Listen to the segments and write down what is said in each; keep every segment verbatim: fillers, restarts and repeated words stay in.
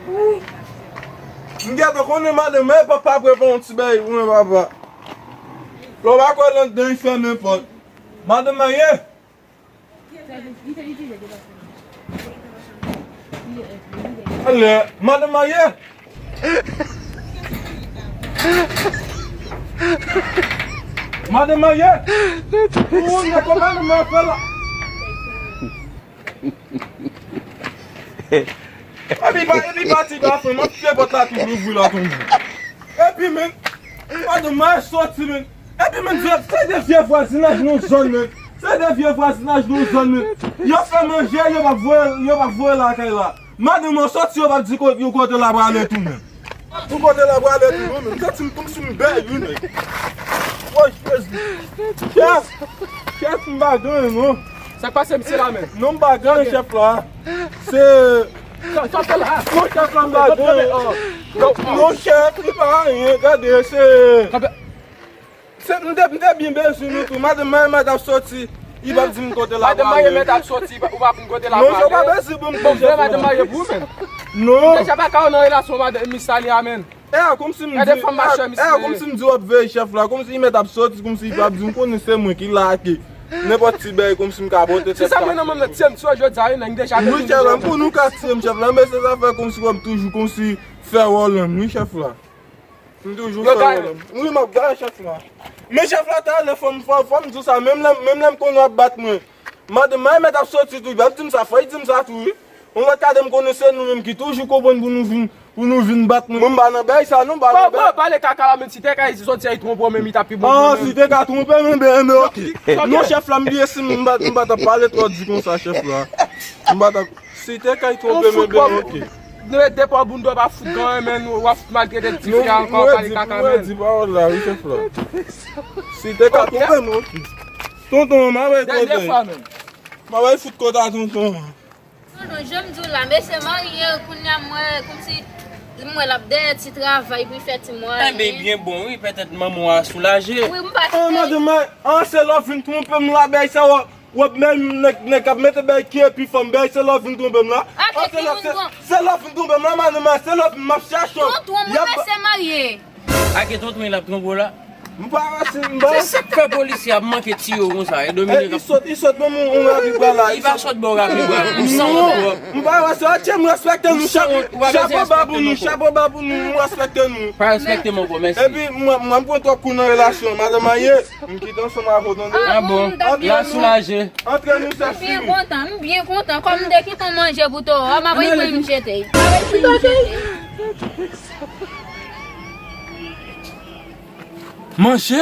M gentan konnen madanm mwen pa, pa prepare yon ti bagay pou mwen, papa. Lè w pa kwè nan dan, li fèmen pòt. Madanm mwen ye. Ale, madanm mwen ye. Madanm mwen ye. Ou wè kòman madanm mwen fè la. Epi pa, epi pati pa fè, m ap kite pòt la toujou ouvri la tonbe. Epi men, madanm mwen soti men. Epi men, se de vye vwazinaj nou zòn men. Se de vye vwazinaj nou zòn men. Yo fè manje, yo pa voye, yo pa voye lakay la. Madanm mwen soti, yo pa di ko-, yo kote la prale tou men. Pou kote la prale tou non men. M santi m kòmsi m bèl wi men. Woy, Jezi. Chèf, chèf, m pa gen non. Sa k pase misye la men? Non, m pa gen chèf la. Se... Sa, sa fè la? Non, chèf la, m pa gen. Non, chèf, li pa anyen. Gade, se... Se, m te, m te byen bezwen nou tou. Madanm Mayema t ap soti. Li p ap di m kote la prale. Madanm Mayema t ap soti, ou pa konn kote la prale. Non, se pa bezwen pou m di chèf la. Madanm Mayema pou ou menm. Non. Deja pa ka nan relasyon madanm Miss Salia menm. E a kòmsi m di, e a kòmsi m di w ap veye chèf la, kòmsi li mèt ap soti, kòmsi li p ap di m konnen se mwen ki lage. Nenpòt ti bagay kòmsi m ka pote tèt. Se sa mwen nan menm nan tye m sou jodi a wi, nèg deja... Wi, chèf la, m konnen w ka tye m, chèf la, men se zafè kòmsi w ap toujou kòmsi fè wòl lan m, wi, chèf la. M toujou fè wòl lan m. Wi, m ap gaye chèf la. Men chèf la, talè fò m, fò, fò m di w sa, menm lè, menm lè m konnen w ap bat mwen. Madanm Mayema t ap soti tou, li p ap di m sa, fò li di m sa tou wi. Yon lòt kadè m konnen se nou menm ki toujou konprann pou nou vin, pou nou vin bat mwen. Mwen m pa nan bagay sa non, m pa nan bagay. Pale kaka la, men si te ka soti ay twonpe w menm, li t ap pi bon pou ou menm. Si te ka twonpe m, enben, enben, oke. Non, chèf la, m bliye si m pa, m pa t ap pale twò di konsa, chèf la. M pa t ap, si te ka twonpe m, enben, oke. Nou ret depi w bounda w pa fout gen anyen, men w ap fout maltrete ti fi a ankò, pale kaka, men. Mwen di pawòl la, wi, chèf la. Si te ka twonpe m, oke. Tonton, m ap wè kote. Dènye fwa, men. M ap wè fout kòt a tonton. Tonton, jan m di w la, mesye marye, kounye a m wè kòmsi m wè l ap dèyè ti travay pou l fè ti mwayen. Enben, byen bon, wi, petèt manman w a soulaje. Wi, m pa... An, madanm, an, se lè w vin twonpe m la, bagay sa w ap, w ap menm nèg, nèg k ap mete bagay ki epi fanm, bagay se lè w vin twonpe m la. An, se lè, se, se lè w vin twonpe m la, madanm, se lè w vin m ap chache w. Tonton, mwen mesye marye. Ake tonton l ap twonpe w la. M pa wè si m ba. Se sa k fè polisye ap manke tiye w konsa, e Dominique ap... Li sot, li sot menm yon, yon rapibwa la. Li pa sot ba w rapibwa, ou sanwont twòp. M pa wè si, ok, m respekte nou, chapo, chapo ba pou nou, chapo ba pou nou, m respekte nou. Pa respekte m ankò, mèsi. Epi, mwen, mwen, m pran twòp kou nan relasyon, madanm marye, m kite ansanm avè w, tande? Ah bon, la soulaje. Antre nou, se fini. M byen kontan, m byen kontan, kòm m te kite w manje pou to, m ap pran m jete. Manje?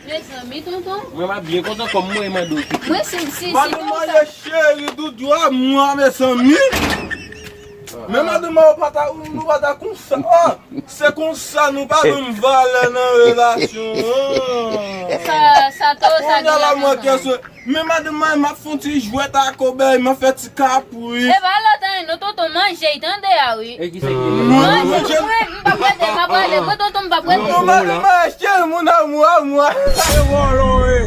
Mezanmi, tonton. Mwen m ap byen kontan kòm mwen mande w kite. Mwen si, si, si madanm mwen cheri, doudou a mwen, mezanmi. Men madanm mwen, ou pa ta, nou pa ta konsa. Ah, se konsa nou pa jwenn valè nan relasyon an. Sa, sa to, sa gen la, mwen kèsyon. Men madanm mwen, m ap fè yon ti jwèt ak ou, bèy, m ap fè ti kapri. E pa lòt anyen non, tonton, manje, tande a wi. E ki se ki manje? Manje, mwen, m p ap rete, m ap rete. Mwen, tonton, m p ap rete. Non, madanm mwen, cheri, mon amour, amour. Se vòlò, wi.